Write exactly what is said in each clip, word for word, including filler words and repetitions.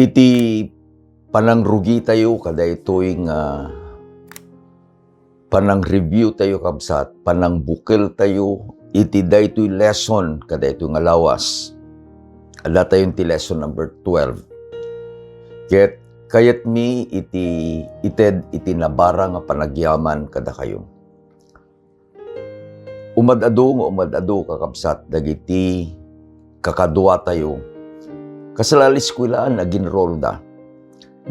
Iti panangrugitayo kadaytoy nga panangreview tayo, kabsat, panangbukel tayo iti daytoy lesson kadaytoy nga lawas. Adda tayo iti lesson number twelve. Ket kayatmi iti ited iti nabara nga panagyaman kadakayo. Umad-adu nga umad-adu, kakabsat, dagiti kakaduatayo. Kasla eskuelaan, nag-enrollda.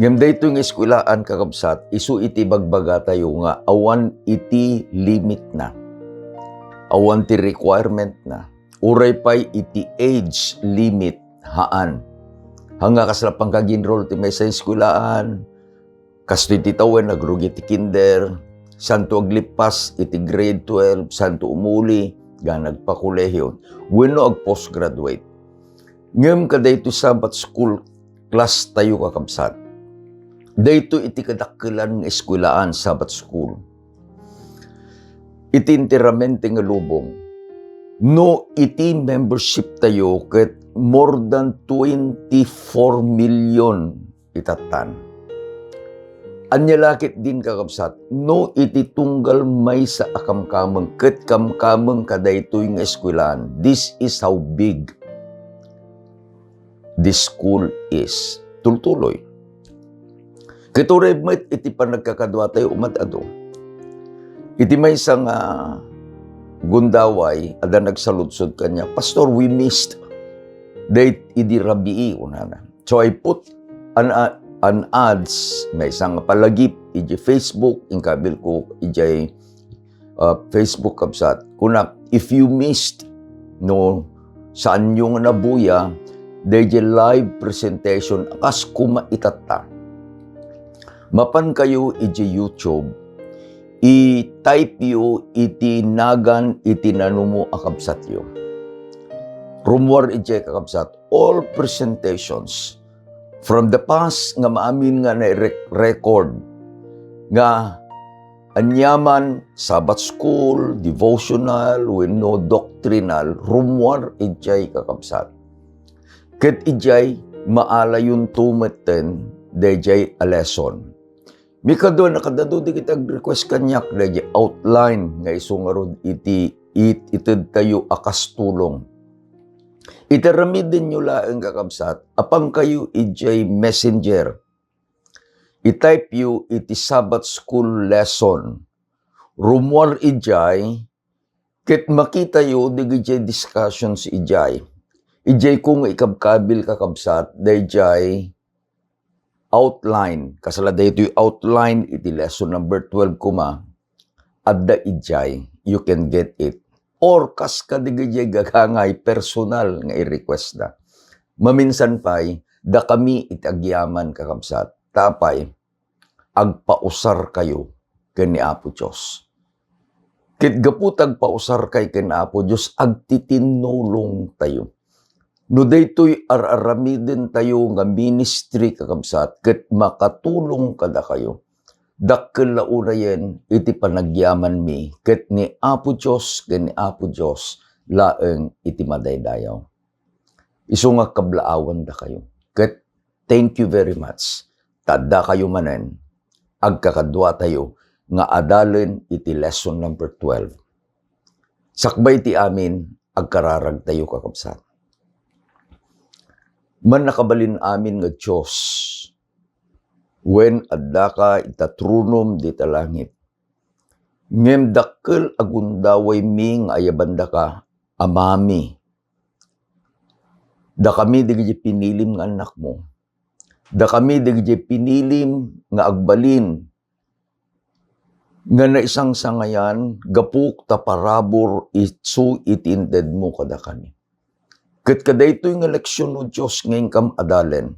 Ngem daytoy nga eskuelaan, kakabsat, isu iti bagbagatayo nga awan iti limitna. Awan ti requirementna. Uray pay iti age limit, haan. Haan nga kasla pangkag-enroll ti maysa eskuelaan, kastoy ti tawen, nagrugi ti kinder, santo aglippas iti grade twelve, santo umuli, ga nagpakolehiyo, wenno agpostgraduate. Ngem kadaytoy Sabbath school class tayo, kakabsat. Daytoy iti kadakkelan nga eskuelaan, Sabbath school. Iti enteramente nga lubong, no iti membership tayo ket more than twenty-four million itattan. Ania la ketdin, kakabsat, no iti tunggal maysa a kamkameng ket kamkameng kadaytoy nga eskuelaan. This is how big this school is. Tultuloy. Ket uray met iti panagkakaduatayo umad-adu. Iti maysa nga gundaway, adda nagsaludsod kaniak, "Pastor, we missed date idi rabii," kunana. So I put an, an ads, maysa nga palagip iti Facebook, inkabil ko iti, ah, Facebook, kabsat. Kuna, if you missed, no, saanyo nga nabuya, dayjay live presentation a kas kuma itatta. Mapan kayo iti YouTube, i-type yo iti nagan iti nanumo a kabsatyo. Rummuar iti, kakabsat, all presentations from the past nga maamin nga nai-record nga aniaman Sabbath school, devotional, wenno doctrinal, rummuar idiay, kakabsat. Ket idiay, maalayonto metten daydiay a lesson. Mikadua, nakadadu dagiti ag-request kaniak daydiay outline nga isu ngarud iti it-, itedtayo a kas tulong. Iti aramidenyo laeng, kakabsat, apankayo idiay Messenger. I-type yo iti Sabbath School lesson. Rummuar idiay, ket makitayo dagiti discussions idiay. Idiay ko nga ikabkabil, kakabsat, daydiay outline. Kasla daytoy outline iti lesson number twelve koma, adda idiay. You can get it. Or kas kadagiti gagangay, personal nga i-request da. Maminsan pay, dakami iti agyaman, kakabsat. Ta apay, agpausarkayo ken ni Apo Dios. Ket gapu ta agpausarkay ken Apo Dios, agtitinnulongtayo. No daytoy ar-aramidentayo nga ministry, kakabsat, ket makatulong kadakayo, dakkel la unayen iti panagyamanmi ket ni Apo Dios ken ni Apo Dios laeng iti madaydayaw. Isu nga kablaawandakayo. Ket thank you very much. Ta addakayo manen, agkakaduatayo nga adalen iti lesson number twelve. Sakbay ti amin, agkararagtayo, kakabsat. Mannakabalin amin nga Dios, wen addaka ita tronom dita langit. Ngem dakkel a gundawaymi nga ayabandaka, Amami. Dakami dagiti pinilim nga annakmo. Dakami dagiti pinilim nga agbalin nga naisangsangayan gapu ta parabur isu iti intedmo kadakami. Ket kadaytoy nga leksion, O Dios, nga inkam adalen,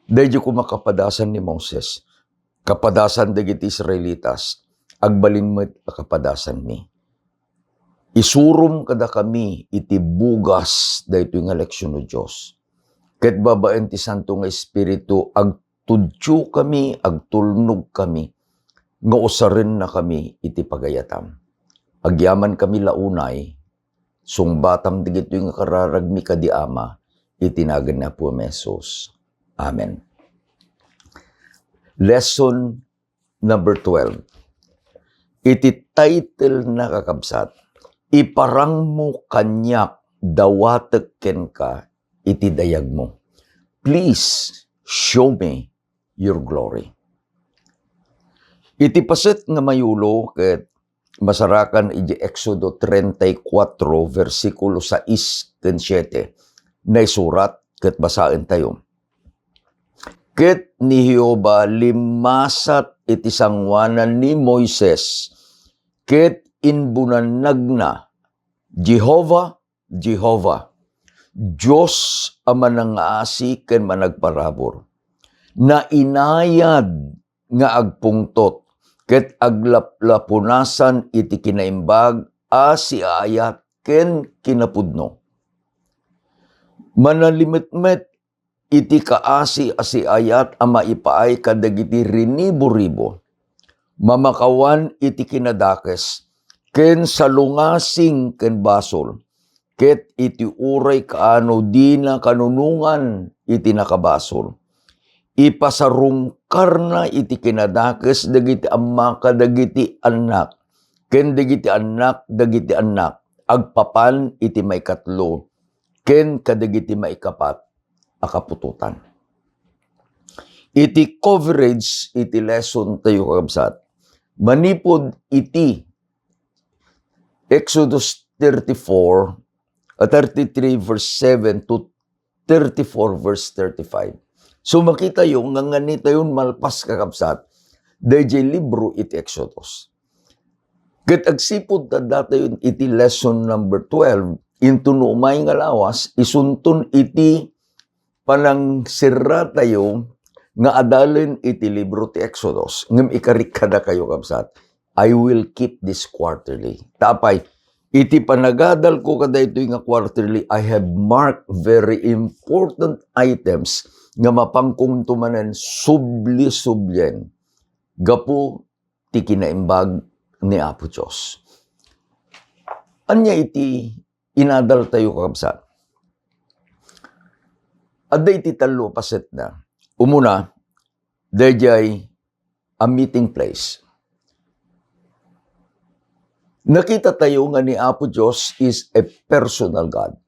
daydi koma kapadasan ni Moses, kapadasan dagiti Israelitas, agbalin met a kapadasanmi. Isurom kadakami iti bugas daytoy nga leksion, O Dios. Ket babaen ti Santo nga Espiritu, agtudiokami, agtulnogkami, nga usarennakami iti pagayatam. Agyamankami la unay, sungbatam dagitoy nga kararagmi kadi Ama, iti nagan ni Apomi a Jesus. Amen. Lesson number twelve. Iti title na, kakabsat, "Iparangmo kaniak dawatek kenka iti dayagmo." Please show me your glory. Iti paset nga mayulo ket masarakan iti Exodo treinta y cuatro, versikulo sais ken siete, naisurat ket basaentayo. Ket ni Jehovah limmasat iti sangoanan ni Moises, ket imbunannagna, "Jehovah, Jehovah, Dios a manangaasi ken managparabur, nainayad nga agpungtot, ket aglaplapunasan iti kinaimbag a siaayat ken kinapudno. Manalimetmet iti kaasi a siaayat a maipaay kadagiti riniburibo. Mamakawan iti kinadakes ken salungasing ken basol, ket iti uray kaano dina kanunongan iti nakabasol. Ipasarungkarna iti kinadakes dagiti amma kadagiti annak, ken dagiti annak dagiti annak, agpapan iti maikatlo ken kadagiti maikapat a kaputotan." Iti coverage iti lesson tayo, kakabsat, manipud iti Exodus thirty-four, ah, thirty-three verse seven to thirty-four verse thirty-five. So, makitayo nga nganitayon malpas, kakabsat, dayjay libro iti Exodus. Ket agsipud ta datayon iti lesson number twelve, inton no umay nga lawas, isunton iti panangserratayo nga adalen iti libro ti Exodus. Ngem ikarik kadakayo, kabsat, I will keep this quarterly. Ta apay, iti panagadalko kadaytoy nga quarterly, I have marked very important items nga mapankonto manen subli-sublien gapu ti kinaimbag ni Apo Dios. Ania iti inadaltayo, kakabsat? Adda iti tallo a pasetna. Umuna, dayjay a meeting place. Nakitatayo nga ni Apo Dios is a personal God.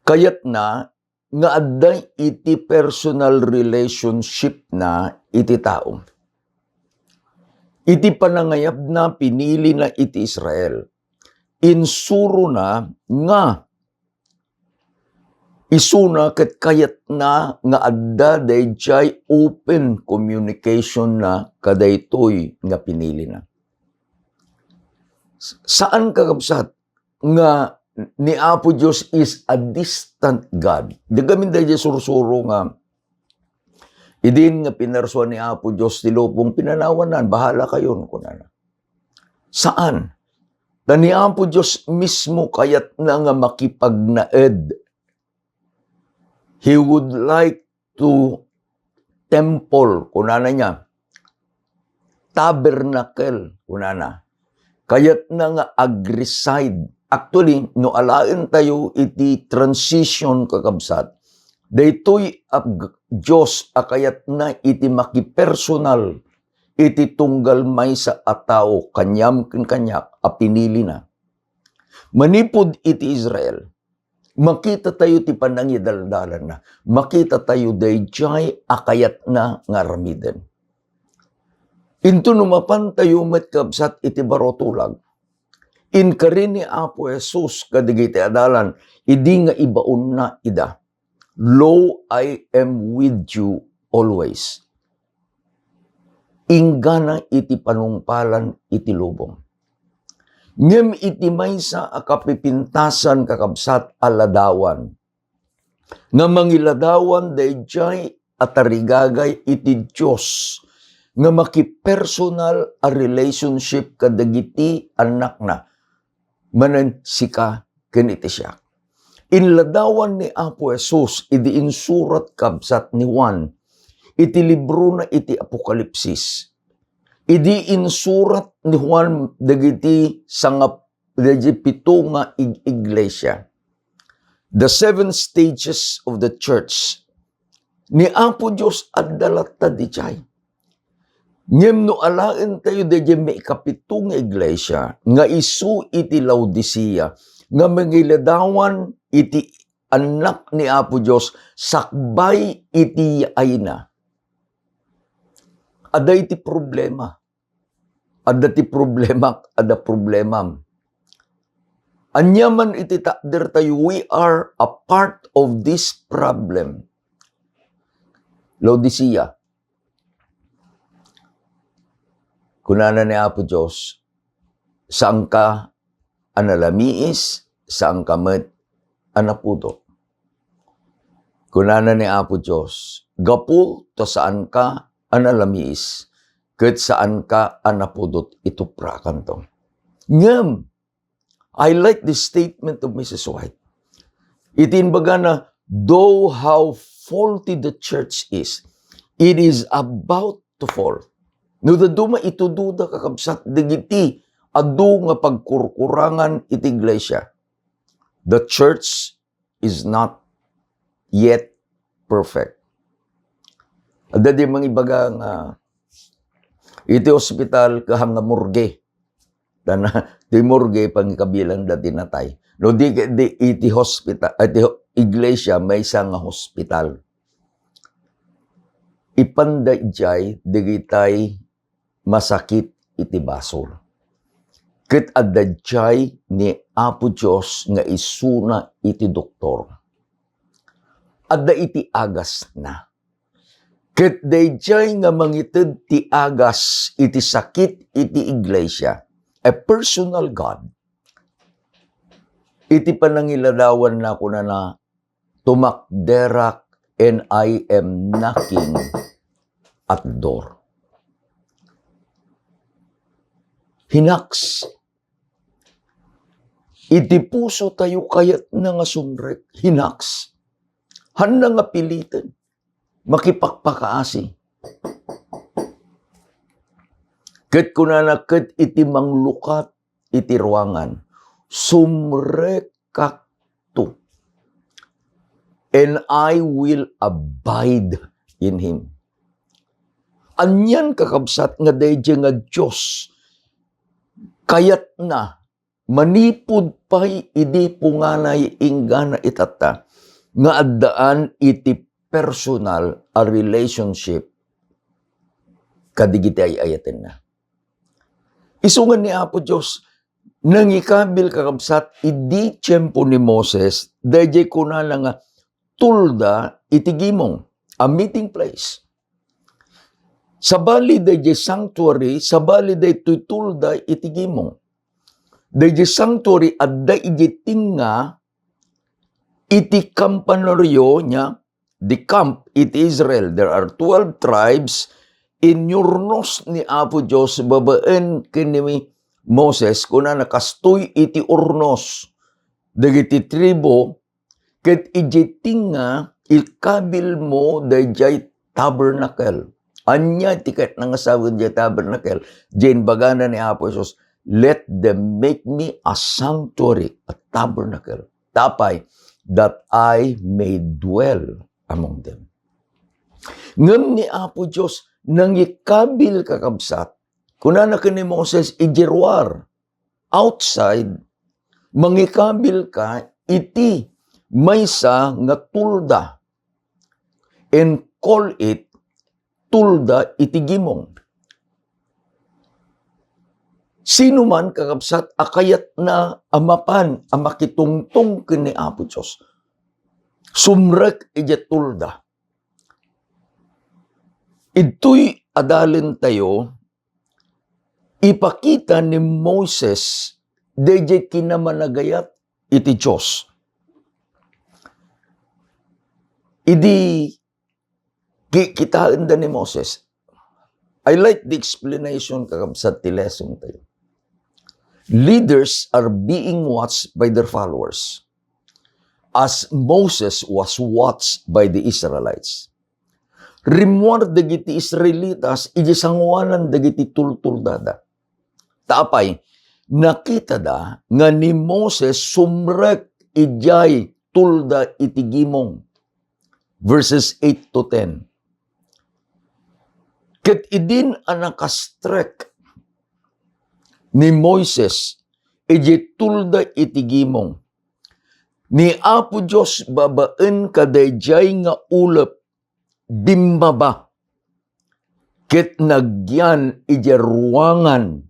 Kayatna nga adda iti personal relationship na iti tao. Iti panangayabna, pinilina iti Israel. Insurona nga isuna ket kayatna nga adda dayjay open communication na kadaytoy nga pinilina. Saan, kakabsat, nga ni Apo Dios is a distant God. Di kami dayjay sursuro nga, idin nga pinarsua ni Apo Dios ti lupong, pinanawanna, "Bahala kayon," kunana. Saan? Ta ni Apo Dios mismo kayatna nga makipagnaed. He would like to temple, kunana niya. Tabernacle, kunana. Kayatna nga ag-reside. Actually, no alaentayo iti transition, kakabsat, daytoy a g-, Dios a kayatna iti makipersonal iti tunggal maysa a tao, kaniam ken kaniak, a pinilina. Manipud iti Israel, makitatayo ti panangidaldalanna. Makitatayo dayjay a kayatna nga aramiden. Inton no mapantayo met, kabsat, iti baro a tulag, inkari ni Apo Jesus kadagiti adalan idi nga ibaonna ida, "Lo, I am with you always." Inggana iti panungpalan iti lubong. Ngem iti maysa a kapipintasan, kakabsat, a ladawan, nga mangiladawan dayjay a tarigagay iti Dios nga makipersonal a relationship kadagiti annakna, manen sika ken iti siak. Inladawan ni Apo Jesus idi insurat, kabsat, ni Juan iti librona iti Apokalipsis. Idi insurat ni Juan dagiti sangap-, dagiti pito nga ig-, iglesia. The seven stages of the church. Ni Apo Dios adda latta daydiay. Ngem no alaentayo daydiay maikapito nga iglesia nga isu iti Laodicea nga mangiladawan iti Anak ni Apo Dios sakbay iti yaayna, adda iti problema. Adda ti problemak, adda problemam. Ania man iti takdertayo, we are a part of this problem. Laodicea, kunana ni Apo Dios, saanka a nalamiis, saanka met a napudot. Kunana ni Apo Dios, gapu ta saanka a nalamiis, ket saanka a napudot, ituprakanto. Ngem, I like the statement of Missus White. Iti imbagana, though how faulty the church is, it is about to fall. No dadduma itududa, kakabsat, dagiti adu nga pagkurkurangan iti iglesia, the church is not yet perfect. Adda di mangibaga nga iti hospital, kaha nga morgue. Tana, ti morgue, pangikabilang da ti natay. No di, di iti hospital, iti ho-, iglesia, maysa nga hospital. Ipanda idiay dagitay masakit iti basol. Ket adda idiay ni Apo Dios nga isuna iti doktor. Adda iti agasna. Ket daydiay nga mangited ti agas iti sakit iti iglesia, a personal God, iti panangiladawanna, kunana, tumakderak, and I am knocking at door. Hinaks. Iti puso tayo kayatna nga sumrek. Hinaks. Hanna nga piliten. Makipakpakaasi. Ket kunana, ket iti manglukat iti ruangan, sumrekakto, and I will abide in him. Anian, kakabsat, nga daydiay nga Dios kayatna manipud pay idi punganay inggana itatta nga addaan iti personal a relationship kadigiti ay-ayatenna. Isu nga ni Apo Dios, nangikabil, kakabsat, idi tiempo ni Moses, daydiay kunana nga tulda iti gimong, a meeting place. Sabali daydiay sanctuary, sabali daytoy tulda iti gimong. Daydiay sanctuary, adda idiay tengnga iti kampanario niya, the camp iti Israel. There are twelve tribes. Inyurnos ni Apo Dios babaen ken ni Moses, kunana, kastoy iti urnos dagiti tribu, ket idiay tengnga, ikabilmo daydiay tabernacle. Ania ti kayatna nga sawen diay tabernacle? Diay imbagana ni Apo Jesus, "Let them make me a sanctuary, a tabernacle." Tapay, that I may dwell among them. Ngem ni Apo Dios nangikabil, kakabsat. Kunana ken ni Moses, idiay ruar, outside, mangikabilka iti maysa nga tulda, and call it tulda iti gimong. Sino man, kakabsat, a kayatna a mapan a makitungtong ken ni Apo Dios, sumrek idiay tulda. Idtoy adalentayo, ipakita ni Moises daydiay kinamanagayat iti Dios. Idi ki-, kitaenda ni Moses, I like the explanation, kakabsat, ti lesson tayo. Leaders are being watched by their followers, as Moses was watched by the Israelites. Rimmuar dagiti Israelitas iti sangoanan dagiti tultuldada. Ta apay, nakitada nga ni Moses sumrek idiay tulda iti gimong. verses eight to ten. Ket idin a nakastrek ni Moises idiay tulda iti gimong, ni Apo Dios babaen kadaydiay nga ulep bimmaba ket nagyan idiay ruangan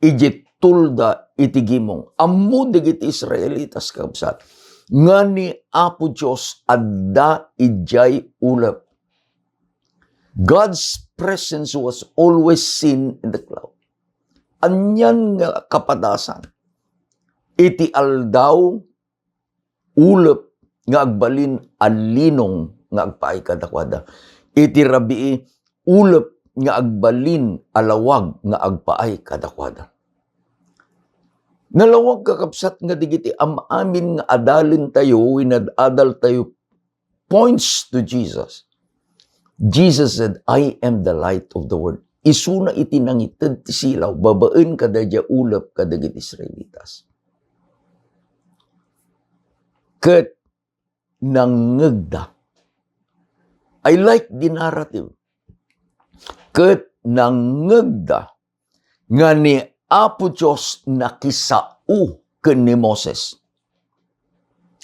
idiay tulda iti gimong. Ammo dagiti Israelitas, kakabsat, nga ni Apo Dios adda idiay ulep. God's presence was always seen in the cloud. Anian nga kapadasan iti aldaw, ulep nga agbalin a linong nga agpaay kadakuada. Iti rabii, ulep nga agbalin a lawag nga agpaay kadakuada. Nalawag, kakabsat, nga dagiti am-amin nga adalentayo, wenno ad-adaltayo, points to Jesus. Jesus said, "I am the light of the world." Isuna iti nangited ti silaw babaen kadaydiay ulep kadagiti Israelitas. Ket nangngegda. I like the narrative. Ket nangngegda nga ni Apo Dios nakisao ken ni Moses.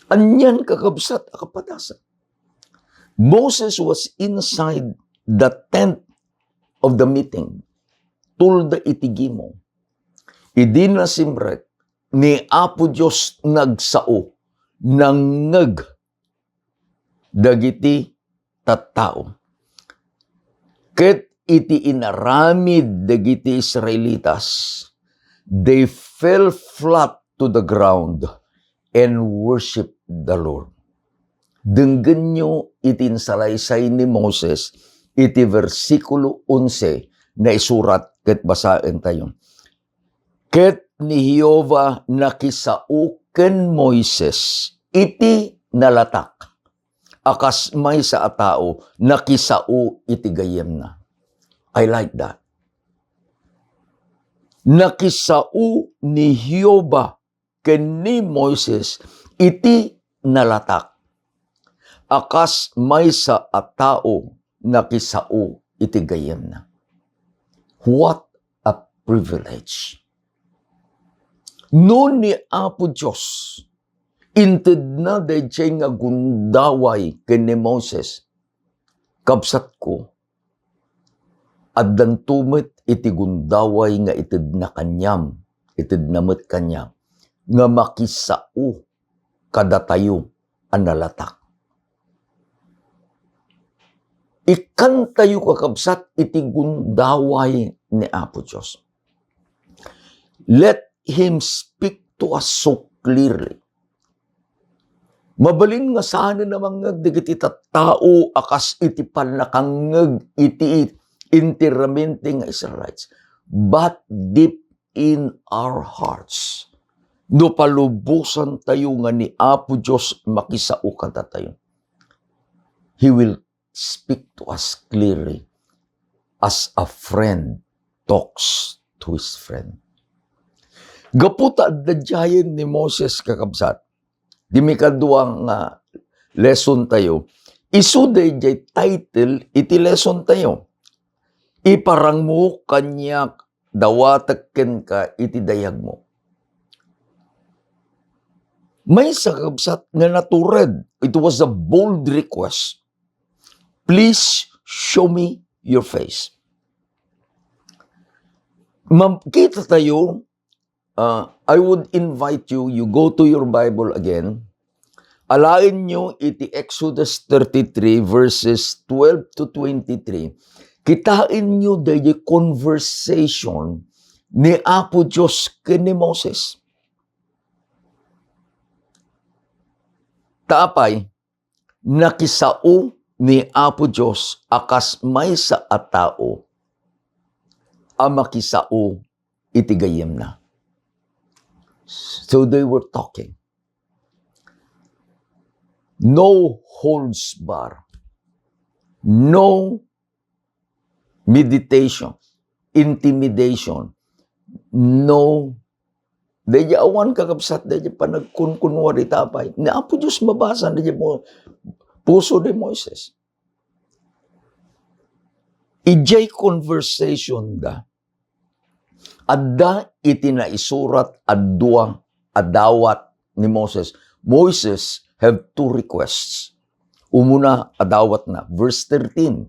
Anian, kakabsat a kapadasan? Moses was inside the tent of the meeting, tulda iti gimong. Idi nasimrek, ni Apo Dios nagsao, nangngeg dagiti tattao. Ket iti inaramid dagiti Israelitas, they fell flat to the ground and worship the Lord. Denggenyo iti insalaysay ni Moses iti bersikulo onse, naisurat ket basaentayo. Ket ni Jehovah nakisao ken Moises iti nalatak a kas maysa a tao nakisao iti gayyemna. I like that. Nakisao ni Jehovah ken ni Moises iti nalatak a kas maysa a tao nakisao iti gayyemna. What a privilege! No ni Apo Dios intedna daydiay nga gundaway ken ni Moses, kabsatko, addanto met iti gundaway nga itedna kaniam, itedna met kaniam, nga makisao kadatayo a nalatak. Ikkantayo, kakabsat, iti gundaway ni Apo Dios. Let him speak to us so clearly. Mabalin nga saanen a mangngeg dagiti tattao a kas iti pannakangngeg iti enteramente nga Israelites. But deep in our hearts, no palubosantayo nga ni Apo Dios makisao kadatayo, He will speak to us clearly as a friend talks to his friend. Gapu ta adda diayen ni Moses, kakabsat, di mikadua nga lesson tayo, isu daydiay title iti lesson tayo. Iparangmo kaniak, dawatek kenka iti dayagmo. Maysa, kakabsat, nga natured. It was a bold request. "Please show me your face." Makita tayo, uh, I would invite you, you go to your Bible again. Alaenyo iti Exodus thirty-three, verses twelve to twenty-three. Kitaenyo daydi conversation ni Apo Dios ken ni Moses. Ta apay, nakisao ni Apo Dios a kas maysa a tao a makisao iti gayyemna. So they were talking. No holds bar. No meditation, intimidation, no. Daydi awan, kakabsat, daydi panagkunkunwari ta apay. Ni Apo Dios mabasa, daydi mo, puso ni Moises. Idiay conversation da, adda iti naisurat a dua a dawat ni Moses. Moises have two requests. Umuna a dawatna, verse thirteen.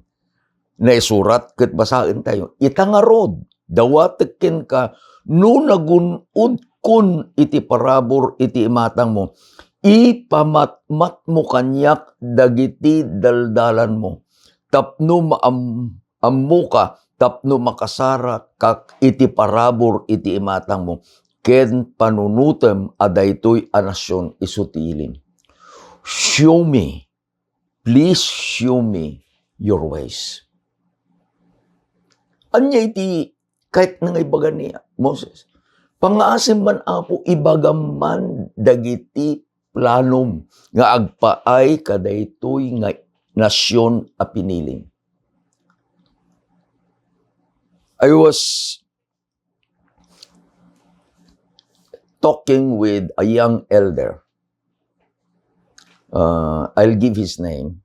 Naisurat ket basaentayo. Ita ngarud, dawatek kenka no nagun-odkon iti parabur iti imatangmo, ipamatmatmo kaniak dagiti daldalanmo tapno maam-, ammoka tapno makasarakak iti parabur iti imatangmo ken panunotem a daytoy a nasion isu ti ilim. Show me, please show me your ways. Ania iti kayatna nga ibaga ni Moses? Pangngaasim man, Apo, ibagam man dagiti planom nga agpaay kadaytoy nga nasion a pinilim. I was talking with a young elder. Uh, I'll give his name.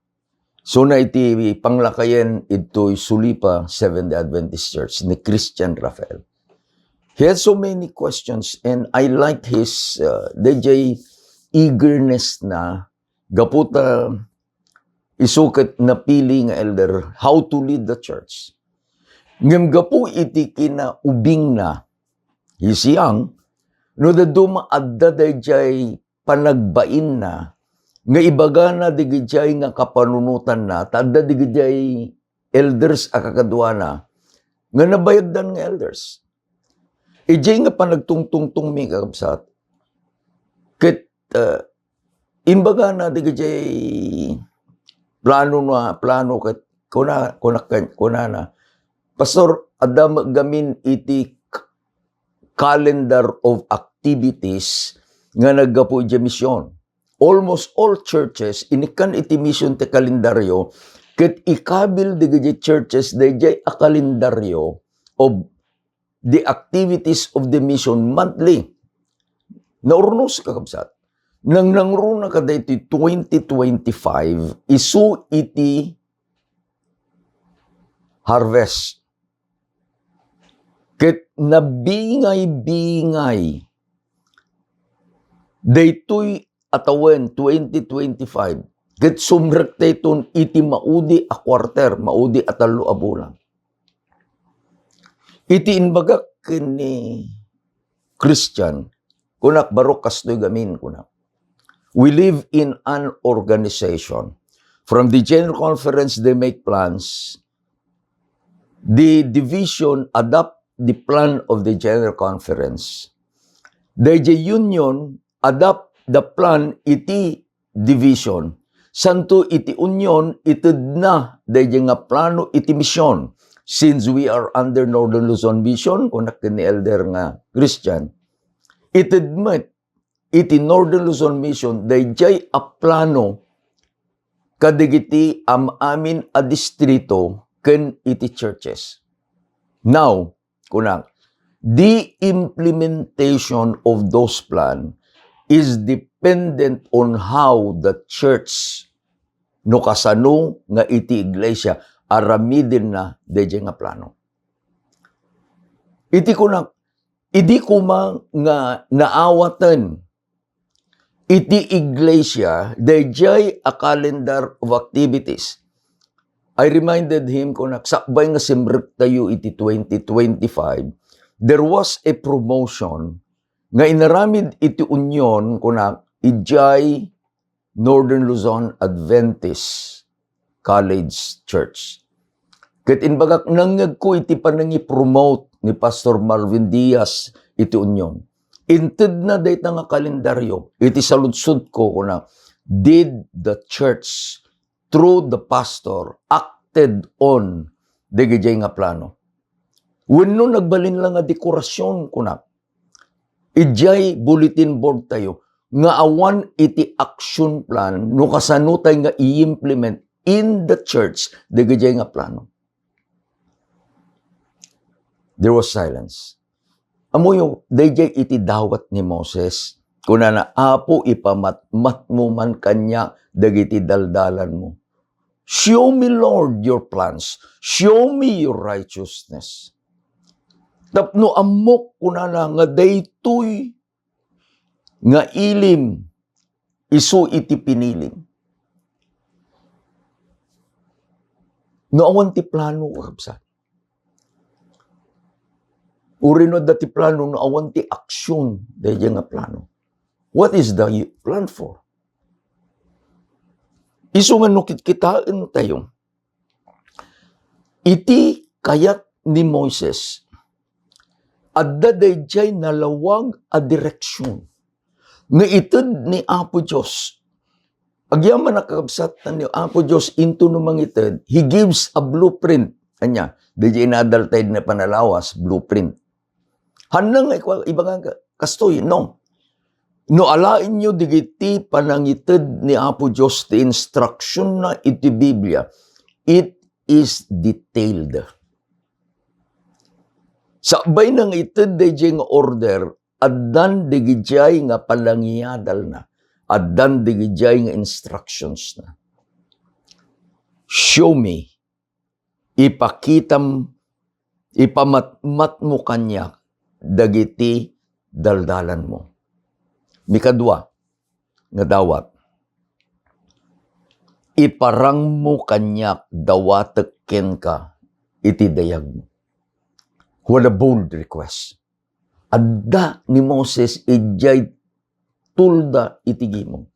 Isuna iti panglakayen ditoy Sulipa Seventh-day Adventist Church ni Christian Rafael. He had so many questions and I like his, uh, D J eagerness na gapu ta isu ket napili nga elder how to lead the church. Ngem gapu iti kinaubingna, he's young, no dadduma adda daydiay panagbainna nga ibagana digidiay nga kapanunotanna, ta adda digidiay elders a kakaduana nga nabayagdan nga elders. Idiay nga panagtungtungtongmi, kakabsat, ket, uh, imbagana digidiay plano na, plano ket kuna, kuna, kunana, "Pastor, adda met gamin iti k-, calendar of activities nga naggapu idiay mission." Almost all churches, inikkan iti mission ti kalendaryo, ket ikabil digidiay churches daydiay a kalendaryo of the activities of the mission monthly. Naurnos, kakabsat. Nangnangruna kadaytoy twenty twenty-five, isu iti harvest. Ket nabingay-bingay daytoy a tawen, twenty twenty-five, ket sumrek dayton iti maudi a quarter, maudi a tallo a bulan. Iti imbagak ken ni Christian, kunak, "Barok kastoy gamin," kunak. "We live in an organization. From the General Conference, they make plans. The division adopt the plan of the General Conference. Daydiay union adopt the plan iti division. Santo iti union, itedna daydiay nga plano iti mission. Since we are under Northern Luzon Mission," kunak ken ni Elder nga Christian, "ited met iti Northern Luzon Mission daydiay a plano kadagiti am-amin a distrito ken iti churches." Now, kunak, the implementation of those plan is dependent on how the church, no kasano nga iti iglesia, aramidenna daydiay nga plano. Iti kunak, idi koma nga naawaten iti iglesia daydiay a calendar of activities. I reminded him, kunak, sakbay nga simrektayo iti twenty twenty-five, there was a promotion nga inaramid iti union, kunak, idiay Northern Luzon Adventist College Church. Ket imbagak, nangngegko iti panangipromote ni Pastor Marvin Diaz iti union. Intedna dayta nga kalendaryo iti saludsodko, kuna, "Did the church, through the pastor, acted on dagijay nga plano?" Wenno nagbalin la nga dekorasyon, kunak, idiay bulletin board tayo nga awan iti action plan no kasano tay nga i-implement in the church dagijay nga plano. There was silence. Ammoyo, dayjay iti dawat ni Moses, Kunana, "Apo, ipamatmatmo man kaniak dagiti daldalanmo." "Show me, Lord, your plans. Show me your righteousness." Tapno ammok, kunana, nga daytoy nga ilim, isu iti pinilim. No awan ti plano, kakabsat. Uray no adda ti plano, no awan ti aksyon, daydiay nga plano. What is the plan for? Isu nga no kitkitaentayo, iti kayat ni Moises, adda daydiay nalawag a direksyon nga ited ni Apo Dios. Agyaman a kakabsat ni Apo Dios into no mangited, He gives a blueprint. Ania, daydiay inaadal tayo na panalawas, blueprint. Hanna nga ikwa-, ibaga nga kastoy, no? No alaenyo digiti panangited ni Apo Dios ti instructionna iti Biblia, it is detailed. Sakbay na nga ited daydiay nga order, addan digidiay nga panangiadalna, addan digidiay nga instructionsna. "Show me," ipakitam, ipamatmatmo kaniak dagiti daldalanmo. Mikadua nga dawat, "Iparangmo kaniak, dawatek kenka iti dayagmo." What a bold request. Adda ni Moses idiay tulda iti gimong.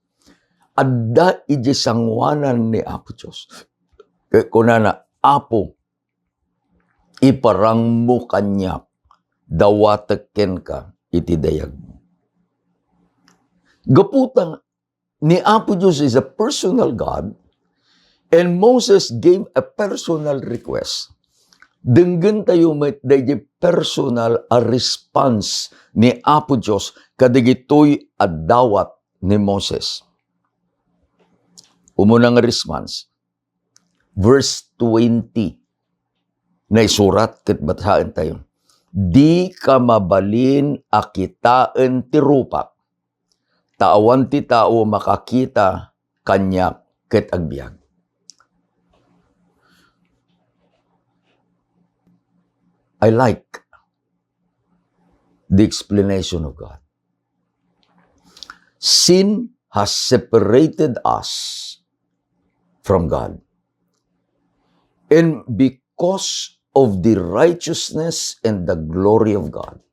Adda idiay sangoanan ni Apo Dios. Ket kunana, "Apo, iparangmo kaniak, dawatek kenka iti dayagmo." Gapu ta ni Apo Dios is a personal God, and Moses gave a personal request. Denggentayo met daydiay personal a response ni Apo Dios kadagitoy a dawat ni Moses. Umuna nga response, verse twenty, naisurat ket basaentayo, "Dika mabalin a kitaen ti rupak, ta awan ti tao makakita kaniak ket agbiag." I like the explanation of God. Sin has separated us from God. And because of the righteousness and the glory of God,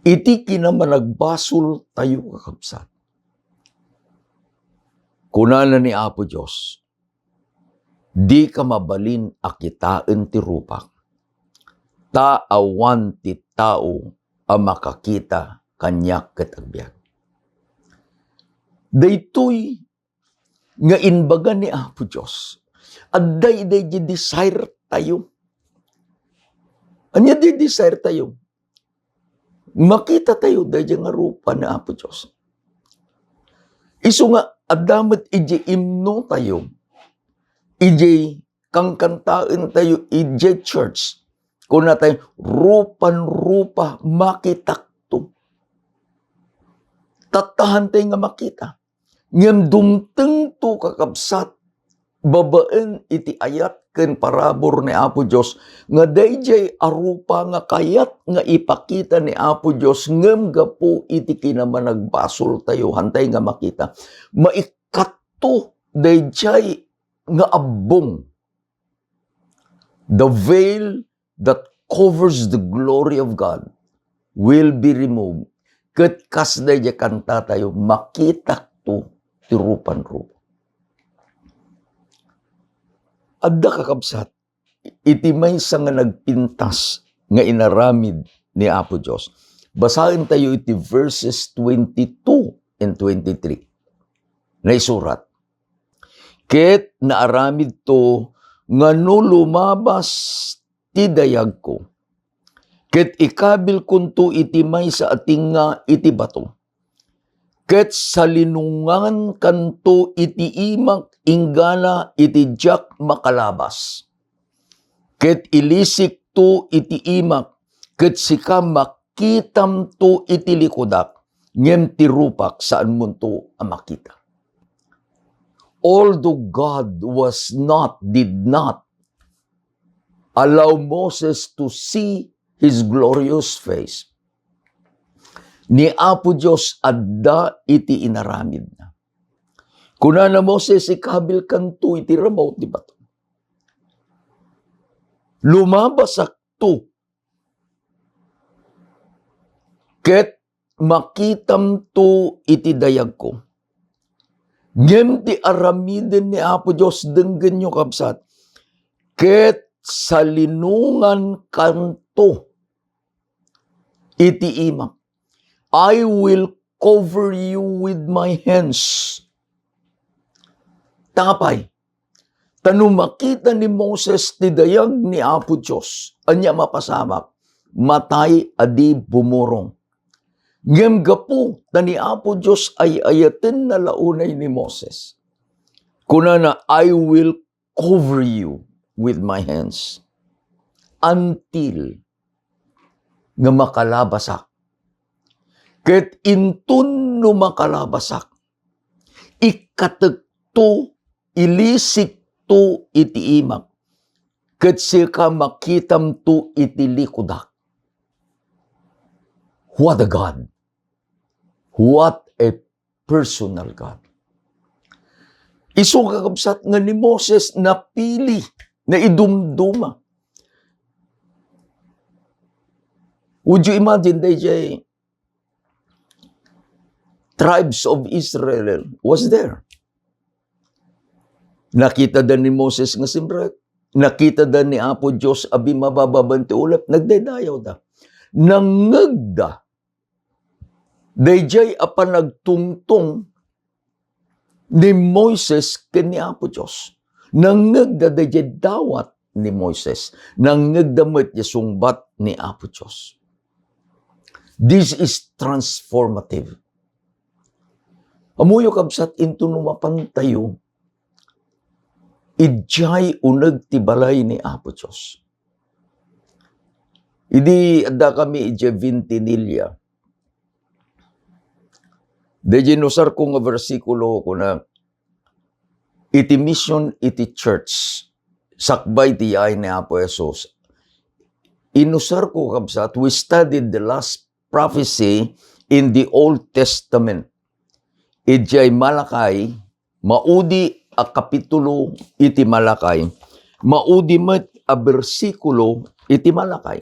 iti kinamanagbasoltayo, kakabsat, kunana ni Apo Dios, "Dika mabalin a kitaen ti rupak, ta awan ti tao a makakita kaniak ket agbiag." Daytoy nga imbaga ni Apo Dios, adda daydiay desire tayo. Ania daydiay desire tayo? Makita tayo daydiay nga rupa ni Apo Dios. Isu nga adda met idiay imno tayo, idiay kankantaentayo idiay church. Kunatayo, "Rupan-rupa makitakto." Tattahantayo nga makita. Ngem dumtengto, kakabsat, babaen iti ayat ken parabur ni Apo Dios, nga daydiay a rupa nga kayat nga ipakita ni Apo Dios, ngem gapu iti kinamanagbasoltayo, hantay nga makita. Maikkatto daydiay nga abbong. The veil that covers the glory of God will be removed. Ket kas daydiay kantatayo, "Makitakto ti rupan-rupa." Adda, kakabsat, iti maysa nga nagpintas nga inaramid ni Apo Dios. Basaentayo iti verses twenty-two and twenty-three. Naisurat, "Ket naaramidto nga no lumabas ti dayagko, ket ikabilkonto iti maysa a tinga iti bato, ket salinungankanto iti imak inggana iti diak makalabas, ket ilisikto iti imak, ket sika makitamto iti likudak, ngem ti rupak saanmonto a makita. Although God was not, did not allow Moses to see his glorious face, ni Apo Dios adda iti inaramidna. Kunana, "Moses, ikabilkanto iti rabaw ti bato. Lumabasakto ket makitamto iti dayagko." Ngem ti aramiden ni Apo Dios, denggenyo, kabsat, ket salinungankanto iti imak. "I will cover you with my hands." Tapay, ta no makita ni Moses ti dayag ni Apo Dios, ania mapasamak? Matay a di bumurong. Ngem gapu ta ni Apo Dios ay-ayatenna la unay ni Moses, kunana, "I will cover you with my hands until nga makalabasak. Ket inton no makalabasak, ikatekto, ilisikto iti imak, ket sika makitamto iti likudak." What a God! What a personal God! Isu, kakabsat, nga ni Moses napili, naidumduma. Would you imagine, dayjay tribes of Israel was there? Nakitada ni Moses nga simrek. Nakitada ni Apo Dios a bimababa ti ulep. Nagdaydayawda. Nangngegda dayjay a panagtungtong ni Moises ken ni Apo Dios. Nangngegda dayjay dawat ni Moises. Nangngegda met ti sungbat ni Apo Dios. This is transformative. Ammoyo, kabsat, inton no mapantayo idiay uneg ti balay ni Apo Dios. Idi addakami idiay Vintinilla, dayjay inusarko nga bersikulo, kuna, iti mission iti church, sakbay ti yaay ni Apo Jesus. Inusarko, kabsat, we studied the last prophecy in the Old Testament. Idiay Malakay, maudi a kapitulo iti Malakay, maudi met a bersikulo iti Malakay.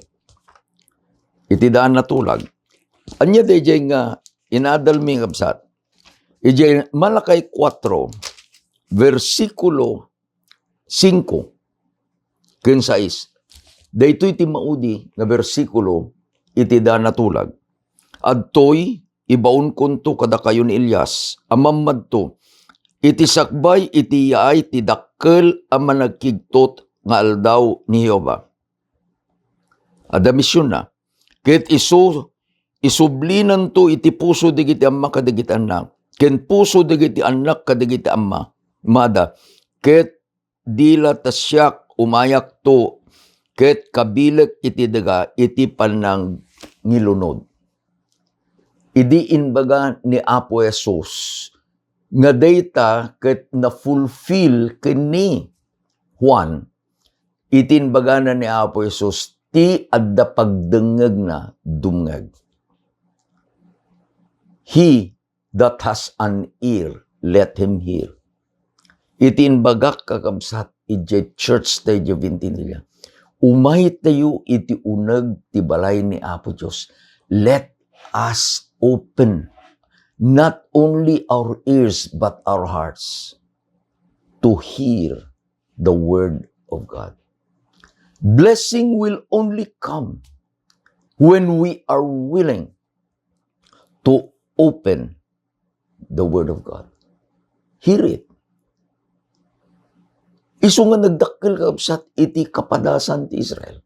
Iti daan a tulag. Ania dayjay nga inadalmi, kabsat? Idiay Malakay kuatro, bersikulo singko ken sais. Daytoy ti maudi nga bersikulo iti daan a tulag. Adtoy, ibaonkonto kadakayo ni Elias a mammadto iti sakbay iti yaay ti dakkel a managkigtot nga aldaw ni Jehovah. Adda misionna. Ket isu, isublinanto iti puso dagiti amma kadagiti annak, ken puso dagiti annak kadagiti amma, mada, ket dila ta siak, umayakto, ket kabilek iti daga iti pannangilunod. Idi imbaga ni Apo Jesus nga dayta ket na-fulfill ken ni Juan, iti imbagana ni Apo Jesus, ti adda pagdengngegna, dumngeg. He that has an ear, let him hear. Iti imbagak, kakabsat, idiay church tayo idiay Vintinilla, umaytayo iti uneg ti balay ni Apo Dios. Let us open not only our ears but our hearts to hear the word of God. Blessing will only come when we are willing to open the word of God. Hear it. Isu nga nagdakkel, kakabsat, iti kapadasan ti Israel.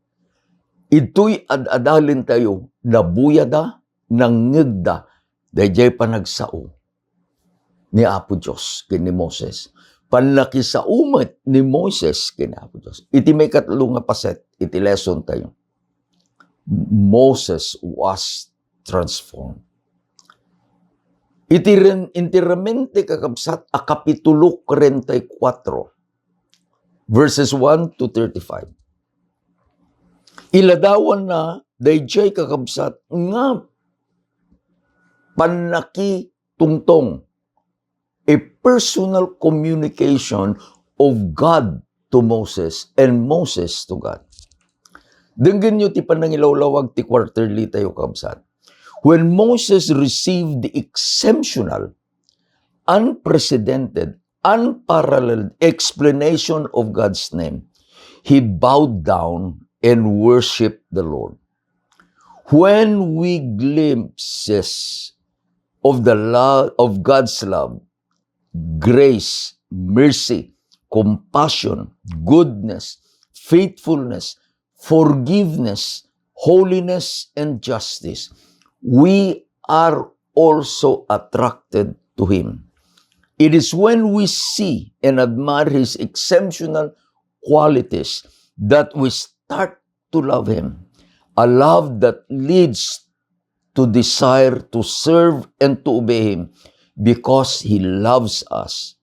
Itoy ad-adalen tayo, nabuyada, nangngegda, dayjay panagsao ni Apo Dios ken ni Moses. Pannakisao met ni Moses ken ni Apo Dios. Iti maikatlo nga paset, iti lesson tayo. Moses was transformed. Iti ren-, enteramente, kakabsat, a Kapitulo treinta y cuatro, verses one to thirty-five. Iladawanna daydiay, kakabsat, nga pannakitungtong, a personal communication of God to Moses and Moses to God. Denggenyo ti panangilawlawag ti quarterly tayo, kabsat. When Moses received the exceptional, unprecedented, unparalleled explanation of God's name, he bowed down and worshiped the Lord. When we glimpses of the love of God's love, grace, mercy, compassion, goodness, faithfulness, forgiveness, holiness, and justice, we are also attracted to Him. It is when we see and admire His exceptional qualities that we start to love Him, a love that leads to desire to serve and to obey Him because He loves us.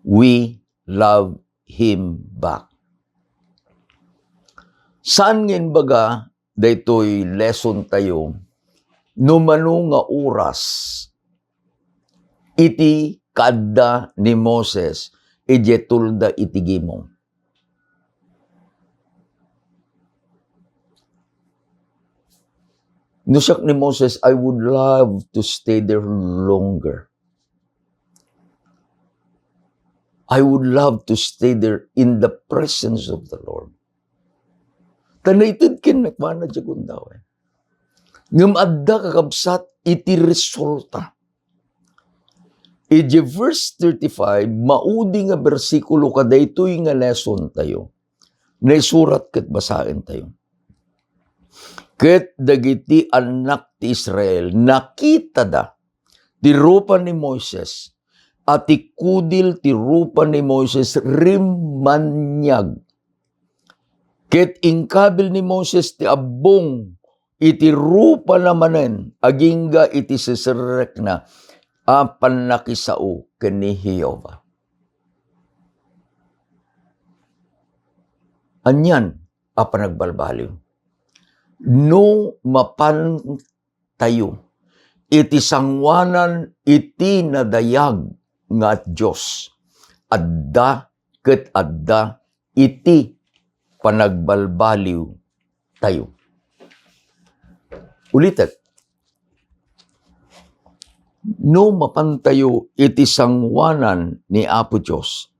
We love Him back. Saan nga imbaga daytoy lesson tayo no mano nga oras iti kaadda ni Moses idiay tulda iti gimong. No siak ni Moses, I would love to stay there longer. I would love to stay there in the presence of the Lord. Ta naited ken nakuana diay gundaway. Ngem adda, kakabsat, iti resulta. Iti verse thirty-five, maudi nga bersikulo kadaytoy nga lesson tayo. Naisurat ket basaen tayo. Ket dagiti annak ti Israel, nakitada ti rupa ni Moises, a ti kudil ti rupa ni Moises rimmaniag. Ket inkabil ni Moises ti abbong iti rupana manen agingga iti seserrekna a pannakisao ken ni Jehovah. Anian a panagbalbaliw? No mapan tayo iti sangoanan iti nadayag nga Dios, adda ket adda iti panagbalbaliw tayo. Ulitek, no mapan tayo iti sangoanan ni Apo Dios,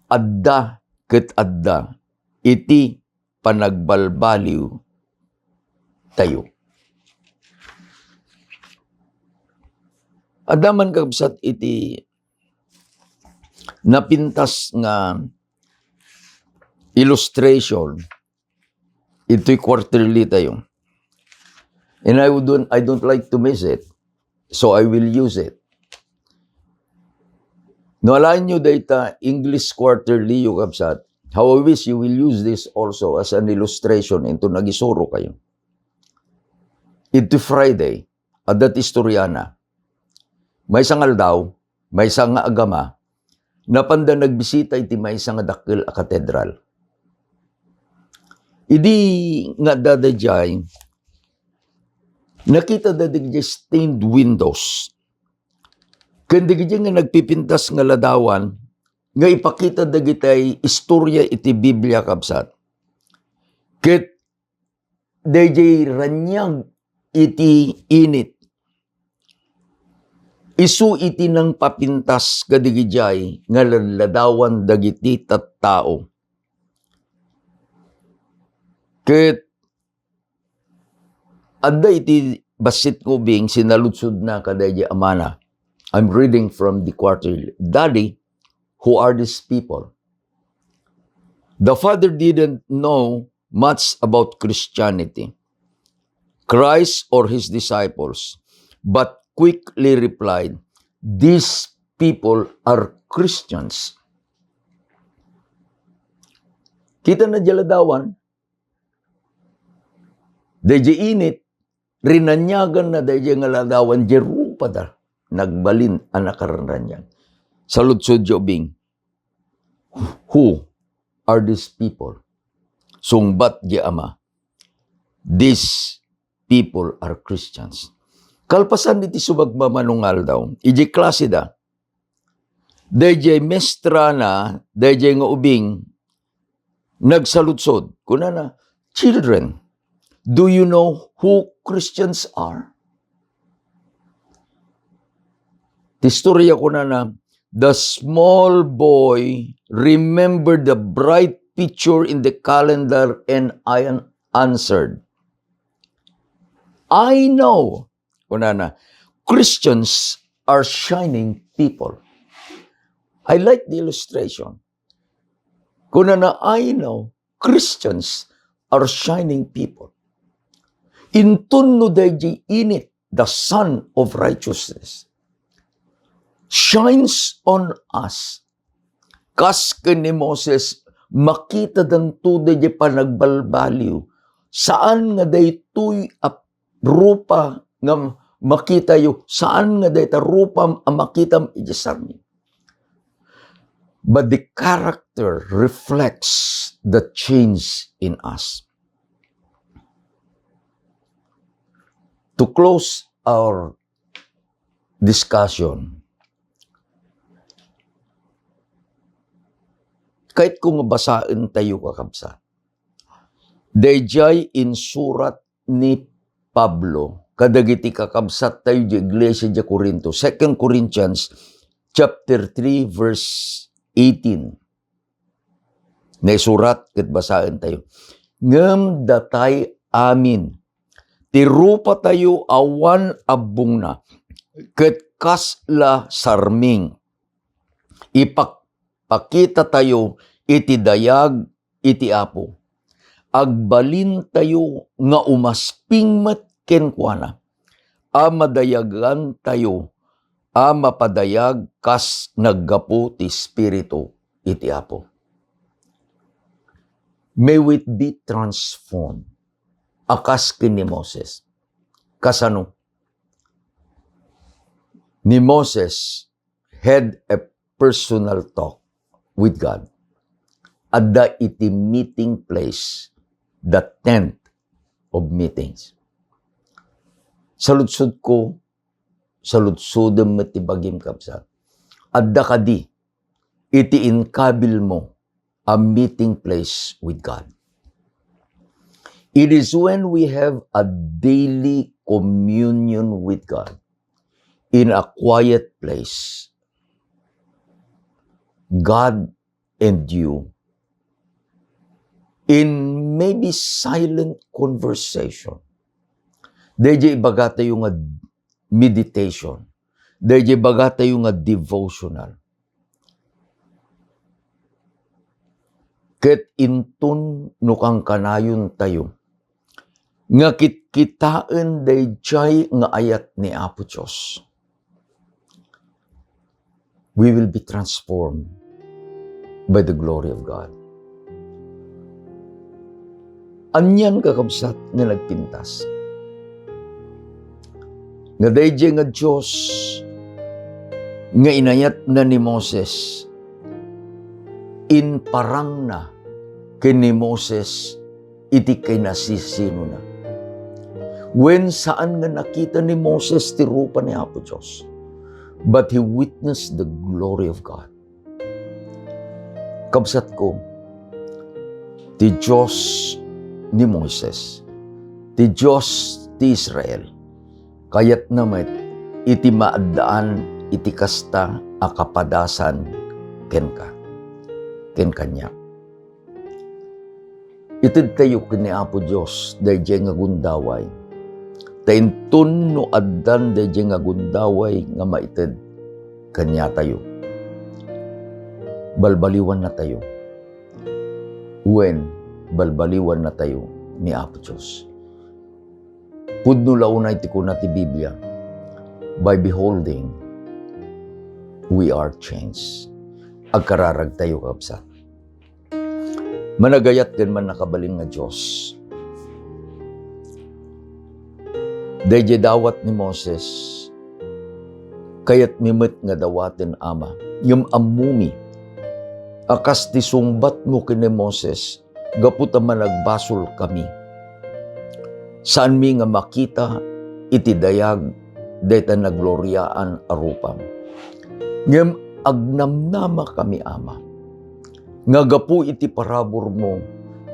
adda ket adda iti panagbalbaliw tayo. Adda man, kakabsat, iti napintas nga illustration iti quarterly tayo. And I don't, I don't like to miss it. So I will use it. No alaenyo dayta English quarterly, yo, kabsat, how I wish you will use this also as an illustration into nagisuro kayo. Iti Friday, adda ti istoriana. Maysa nga aldaw, maysa nga agama, napanda nagbisita iti maysa nga dakkel a katedral. Idi nga adda daydiay, nakitada dagiti stained windows. Ken dagiti nga nagpipintas nga ladawan, nga ipakita dagiti istorya iti Biblia, kabsat. Ket daydiay raniag iti init. Isu iti nangpapintas kadagiti nga ladladawan dagiti tattao. Ket adda iti bassit nga ubing, sinaludsodna kadaydi amana. I'm reading from the quarterly. "Daddy, who are these people?" The father didn't know much about Christianity, Christ or his disciples, but quickly replied, "These people are Christians." Kitana diay ladawan, daydiay init, rinaniaganna daydiay nga ladawan diay rupada. nagbalin a nakararaniag. Saludsod diay ubing, "Who are these people?" Sungbat diay ama, "These people are Christians." Kalpasan iti sumagmamano nga aldaw, idiay klaseda, daydiay maestrana, daydiay nga ubing, nagsaludsod. Kunana, "Children, do you know who Christians are?" Ti istorya kunana, "The small boy remembered the bright picture in the calendar and I an-, answered, 'I know,'" kunana, "Christians are shining people." I like the illustration. Kunana, "I know Christians are shining people." Inton no daydiay init, the Sun of Righteousness shines on us. Kas ken ni Moses, makitadanto daydiay panagbalbaliw. Saan nga daytoy a rupa nga makitayo, saan nga dayta rupa a makitam iti sarmi. But the character reflects the change in us. To close our discussion, kayatko nga basaentayo, kakabsat, daydiay insurat ni Pablo kadagiti kakabsattayo diay iglesia diay Corinto, Second Corinthians chapter three, verse eighteen. Naisurat ket basaentayo. Ngem datay amin, ti rupatayo awan abbongna, ket kasla sarming. Ipak-, pakitatayo iti dayag iti Apo. Agbalintayo nga umasping met kenkuana, a madayagantayo a mapadayag kas naggapu ti Espiritu iti Apo. May we be transformed a kas ken ni Moses. Kasano? Ni Moses had a personal talk with God. Adda iti meeting place, the tent of meetings. Saludsodko, saludsodem met ti bagim, kabsat. Adda kadi iti inkabilmo a meeting place with God? It is when we have a daily communion with God in a quiet place, God and you, in maybe silent conversation. Daydiay ibagatayo nga meditation. Daydiay ibagatayo nga devotional. Ket inton no kankanayontayo nga kitkitaen daydiay nga ayat ni Apo Dios, we will be transformed by the glory of God. Anian, kakabsat, nga nagpintas? Nga daydiay nga Dios nga inayatna ni Moses, imparangna ken ni Moses iti kinasisinona. Wen, saan nga nakita ni Moses ti rupa ni Apo Dios, but he witnessed the glory of God. Kabsatko, ti Dios ni Moises, ti Dios ti Israel, kayatna met iti maaddaan iti kasta a kapadasan kenka, ken kaniak. Itedtayo ken ni Apo Dios daydiay nga gundaway. Ta inton no addan daydiay nga gundaway nga maited kaniatayo, balbaliwannatayo. Wen, balbaliwannatayo ni Apo Dios. Pudno la unay ti kuna ti Biblia, "By beholding, we are changed." Agkararagtayo, kabsat. Managayat ken mannakabalin nga Dios. Daydiay dawat ni Moses, Kayatmi met nga dawaten, Ama, ngem ammomi a kas ti sungbatmo ken ni Moses, gapu ta managbasolkami, saanmi nga makita iti dayag dayta nagloriaan a rupam. Ngem agnamnamakami, Ama, nga gapu iti paraburmo,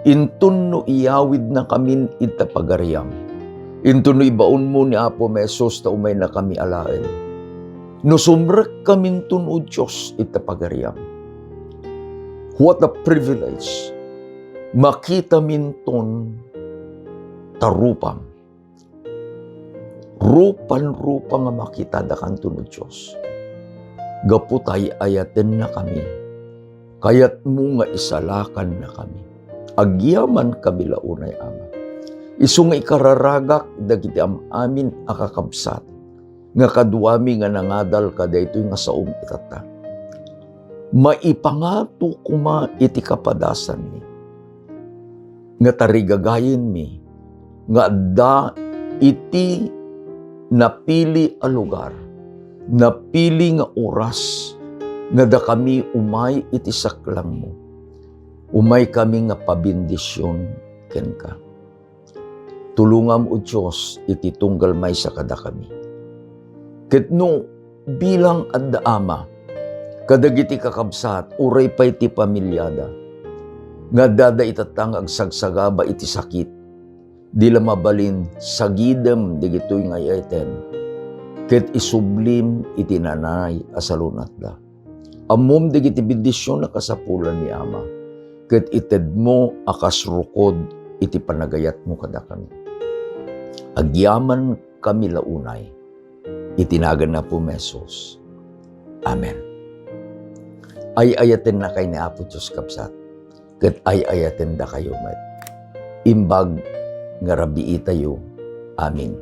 inton no iyawidnakamin ita pagariam, inton no ibaonmo ni Apo Jesus ta umaynakami alaen, no sumrekkaminton, O Dios, ita pagariam. What a privilege! Makitaminton ta rupam. Rupan-rupa nga makitadakanton, O Dios. Gapu ta ay-ayatennakami, kayatmo nga isalakannakami. Agyamankami la unay, Ama. Isu nga ikararagak dagiti am-amin a kakabsat nga kaduami nga nangadal kadaytoy nga saom itatta. Maipangato koma iti kapadasanmi nga tarigagayenmi nga adda iti napili a lugar, napili nga oras nga dakami umay iti saklangmo. Umaykami nga pabendision kenka. Tulongam, O Dios, iti tunggal maysa kadakami. Ket no bilang adda, Ama, kadagiti kakabsat, uray pay ti pamiliada, nga addada itatta nga agsagsagaba iti sakit, di la mabalin sagidem dagitoy nga ay-ayaten, ket isublim iti nanay a salunatda. Ammom dagiti bendision a kasapulan ni Ama, ket itedmo a kas rukod iti panagayatmo kadakami. Agyamankami la unay, iti nagan ni Apo Jesus. Amen. Ay-ayatennakay ni Apo Dios, kabsat, ket ay-ayatendakayo met. Imbag nga rabiitayo. Amen.